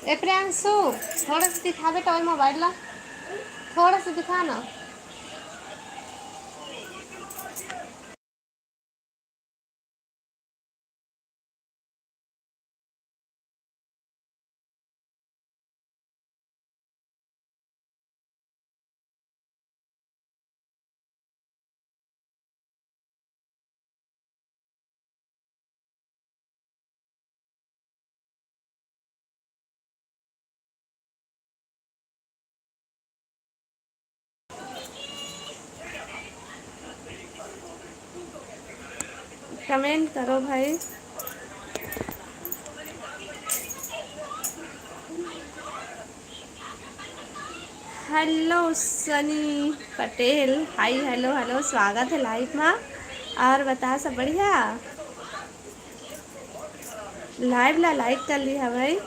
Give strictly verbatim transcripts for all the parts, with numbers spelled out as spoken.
ए प्रियांशु, थोड़ा सा दिखा बेटा, वही मोबाइल ला, थोड़ा सा दिखा ना। कमेंट करो भाई। हेलो सनी पटेल, हाय, हेलो, हेलो, स्वागत है लाइव मा। और बता, सब बढ़िया? लाइव ला लाइक कर ली है भाई।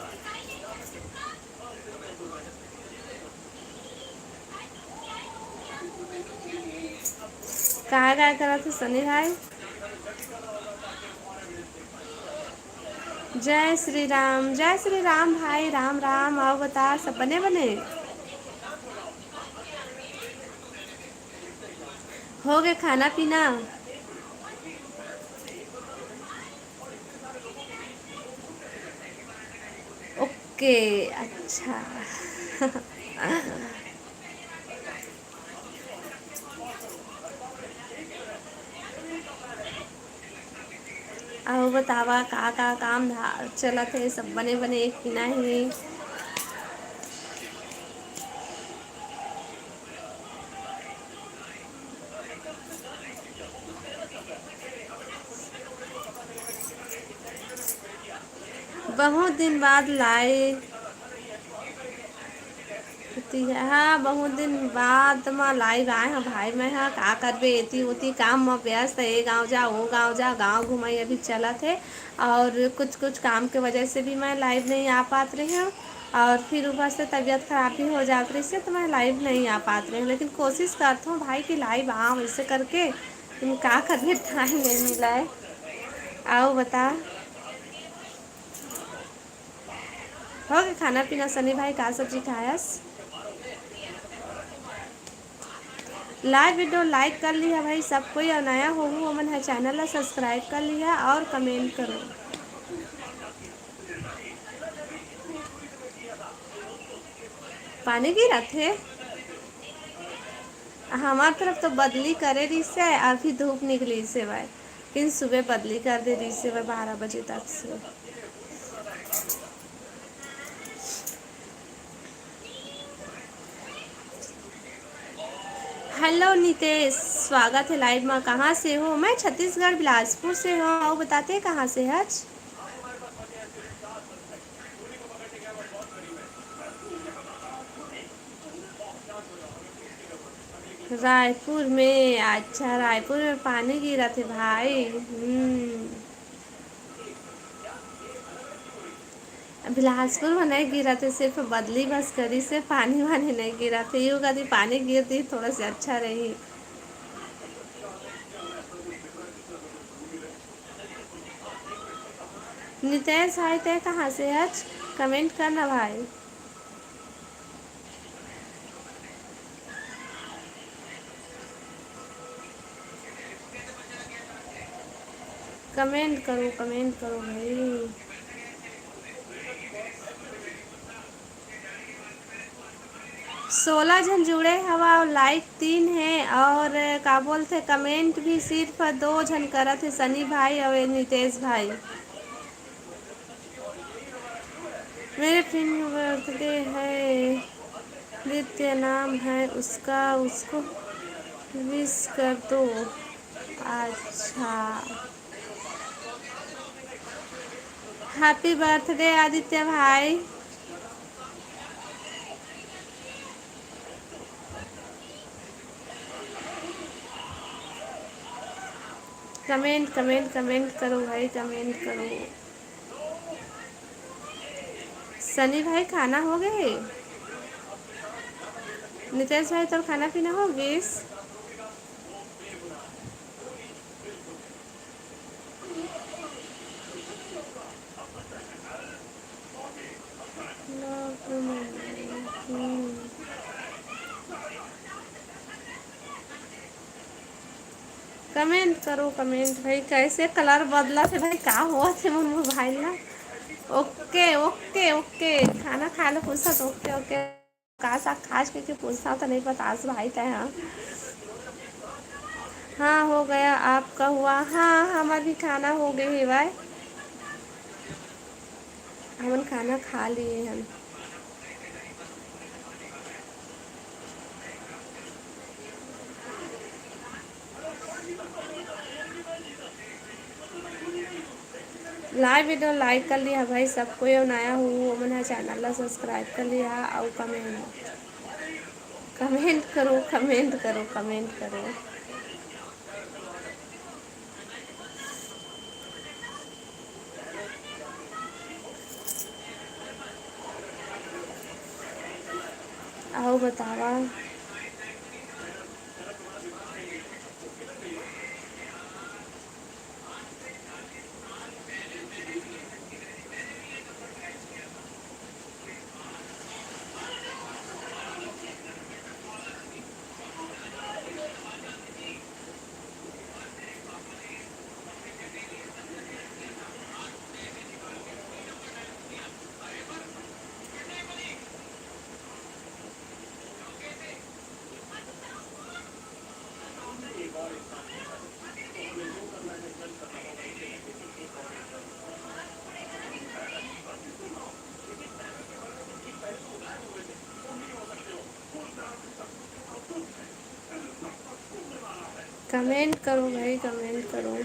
कहाँ गाय करा तू सनी भाई? जय श्री राम, जय श्री राम भाई, राम राम। आओ बता, सब बने बने? हो गए खाना पीना? ओके, अच्छा। अउ बतावा, का का काम धा-, चलत हे? सब बने बने एक कि नहीं? बहुत दिन बाद लाए। हाँ, बहुत दिन बाद म लाइव आए हँव भाई। मैं ह का करबे, एती ओती काम म व्यस्त, ए गाँव जा, ओ गाँव जा, गाँव घुमाई अभी चलत हे। और कुछ कुछ काम के वजह से भी मैं लाइव नहीं आ पात रही हूँ। और फिर ऊपर से तबीयत खराब भी हो जात रही से, तो मैं लाइव नहीं आ पात रही हूँ। लेकिन कोशिश करत हूँ भाई कि लाइव आऊँ ऐसे करके, लेकिन का करबे, टाइम नहीं मिला है। आओ बता। हो गए खाना पीना सनी भाई, का सब्जी खायस? लाइव वीडियो लाइक कर लिहा भाई सब कोई, और नया होहू ओमन ह चैनल ला सब्सक्राइब कर लिहा और कमेंट करो। पानी गिरत हे। हमार तरफ तो बदली करे रहिसे, अभी धूप निकलिसे भाई, लेकिन सुबह बदली कर दे रहिसे भाई, बारह बजे तक से। हेलो नितेश, स्वागत है लाइव में। कहाँ से हो? मैं छत्तीसगढ़ बिलासपुर से हूँ। आओ बताते हैं कहाँ से है आज? रायपुर में। अच्छा, रायपुर में पानी गिरत हे भाई। हम्म। बिलासपुर में नहीं गिरत हे, सिर्फ बदली बस करिसे, पानी वानी नहीं गिरत हे। यू कदी पानी गिर दी, थोड़ा से अच्छा रही। नितेश भाई, ते कहाँ से हच? कमेंट करना भाई। कमेंट करो, कमेंट करो भाई। सोलह झन जुड़े हवा और लाइक तीन है, और का बोलथे, कमेंट भी सिर्फ दो झन करत हे, सनी भाई और नितेश भाई। मेरे फ्रेंड बर्थडे है, आदित्य नाम है उसका, उसको विश कर दो। अच्छा, हैप्पी बर्थडे आदित्य भाई। कमेंट, कमेंट, कमेंट करो भाई, कमेंट करो। सनी भाई, खाना हो गए? नितेश भाई, तोर खाना पीना हो गिस? कमेंट करो, कमेंट भाई, कैसे कलर बदला थे भाई, का हुआ थे मोर मोबाइल ना? ओके, ओके, ओके, खाना खाए ला पूछा तो ओके, ओके। का साग खास करके पूछता तो नहीं बतास भाई तय, हाँ। हाँ, हो गया, आपका हुआ? हाँ, हमार भी खाना हो गए है भाई, हमन खाना खा लिए हन। लाइव वीडियो लाइक कर लिहा भाई सब कोई, अउ नया हो ओमन ह चैनल ला सब्सक्राइब कर लिहा, अउ कमेंट, कमेंट करो, कमेंट करो, कमेंट करो। अउ बतावा। कमेंट करो भाई, कमेंट करो।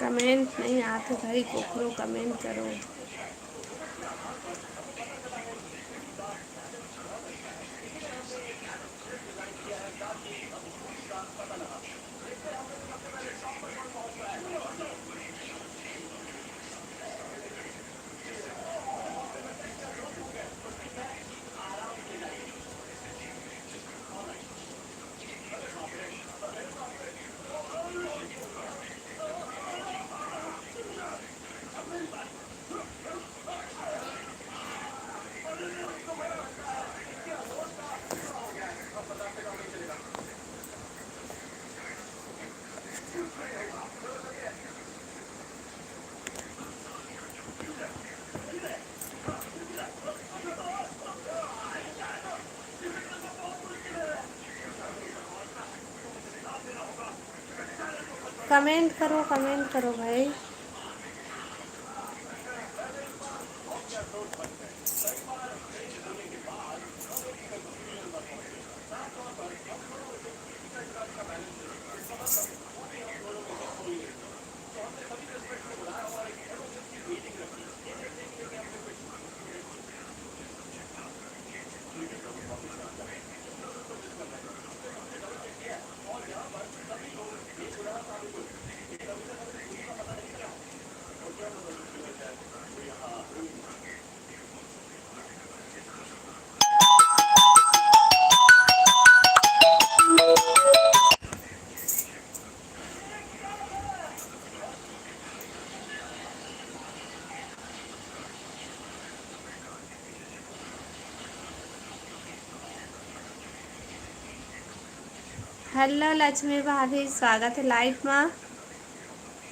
कमेंट नहीं आते भाई, कोकरो कमेंट करो। कमेंट करो, कमेंट करो भाई। हेलो लक्ष्मी भाभी, स्वागत है लाइव मा।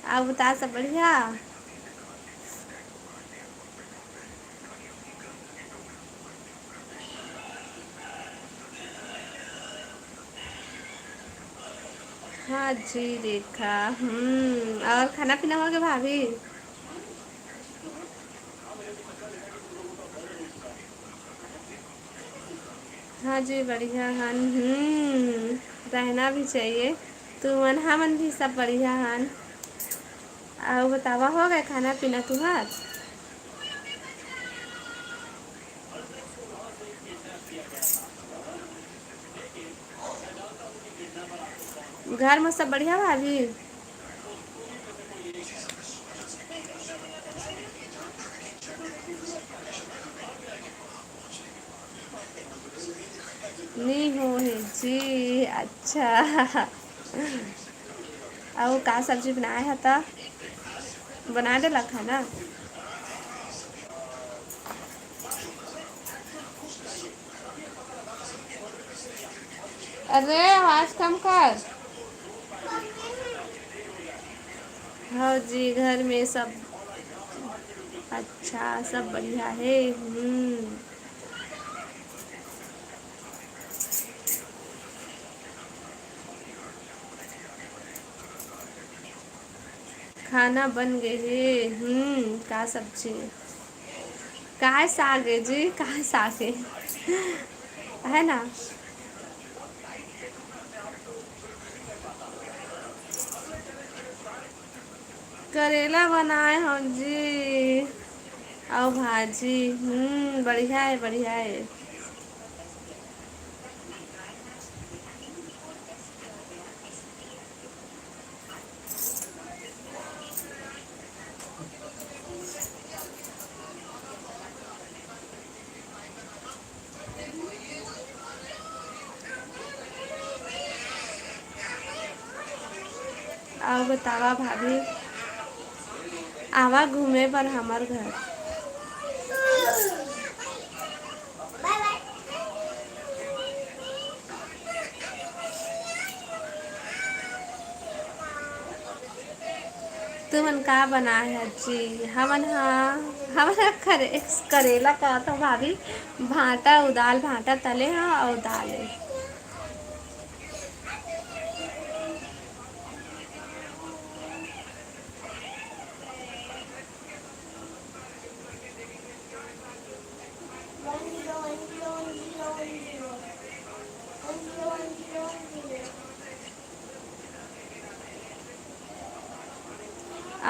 आप बता, सब बढ़िया? हाँ जी रेखा, हम्म, और खाना पीना हो गया भाभी? हाँ जी, बढ़िया हन। हम्म, रहना भी चाहिए। तुमन, हमन भी सब बढ़िया हन। अउ बतावा, हो गए खाना पीना तुहार? घर में सब बढ़िया भाभी? नी हो हे जी, अच्छा। अउ का सब्जी बनाए ह त? बना देला खाना? अरे, आवाज कम कर। हाँ जी, घर में सब अच्छा, सब बढ़िया हे। हम्म। खाना बन गे हे। हम्म, का सब्जी? काय साग हे जी? काय साग हे? है ना? करेला बनाए हव जी, अउ भाजी। हम्म, बढ़िया हे, बढ़िया हे। अउ बतावा भाभी, आवा घूमे बर हमर घर। तुमन का बनाए ह जी? हमन ह, हमन ह करे-, करेला कहत हव भाभी, भांटा, अउ दाल, भांटा तले ह अउ दाल हे।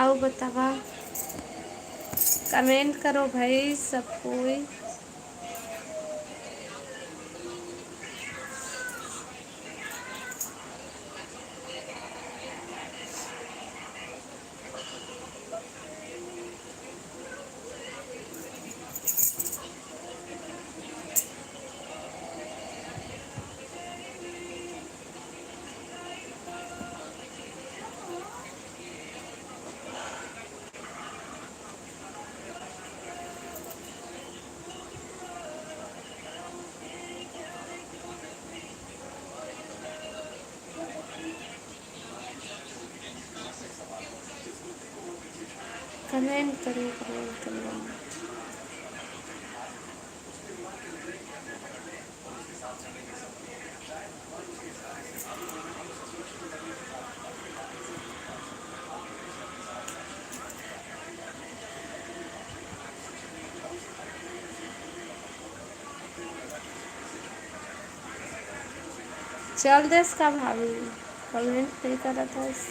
अउ बतावा, comment करो भाई सब कोई। Comment करो, comment करो। चल देस का भाभी, comment नहीं करत हस।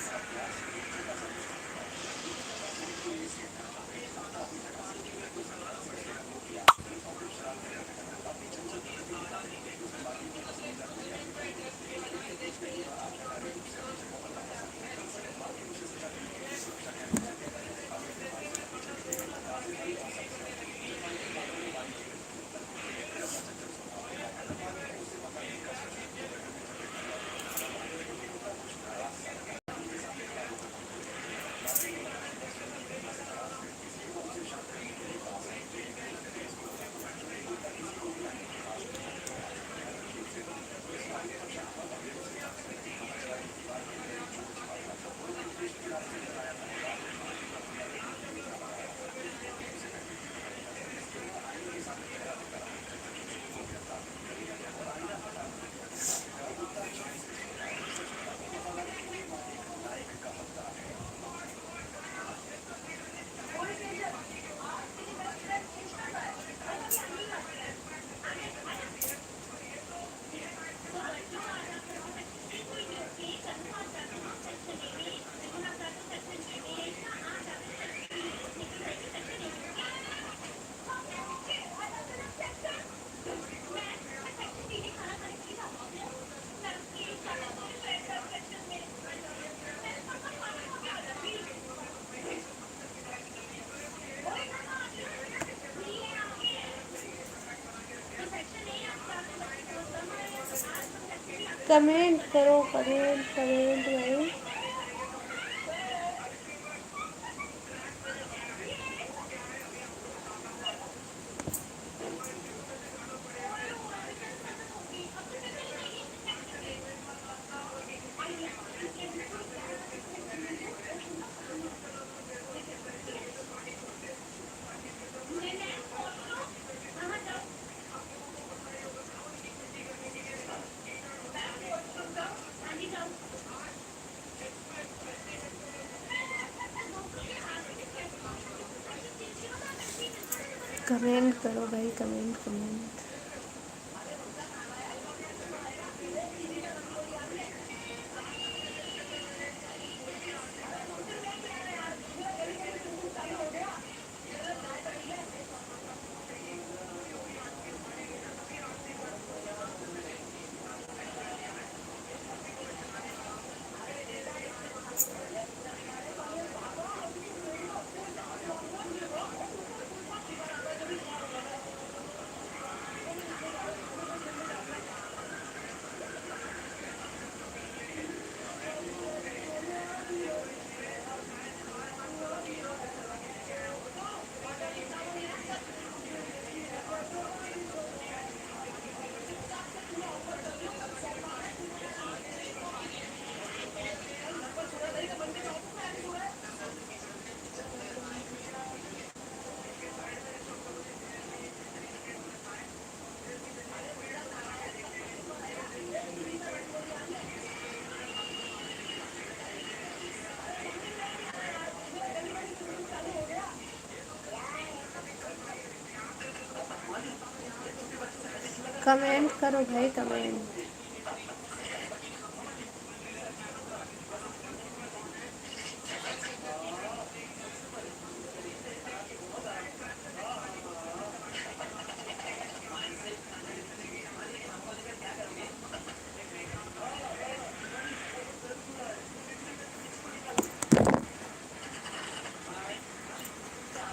कमेंट करो, कमेंट, कमेंट भाई। कमेंट करो भाई, कमेंट, कमेंट। कमेंट करो भाई, कमेंट।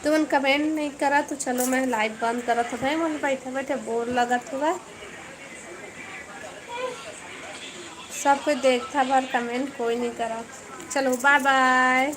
तुमन कमेंट नहीं करा तो चलो मैं लाइव बंद करत हूँ भाई, मन बैठे बैठे बोर लगत हुआ। सब कोई देखता बर कमेंट कोई नहीं करा। चलो बाय बाय।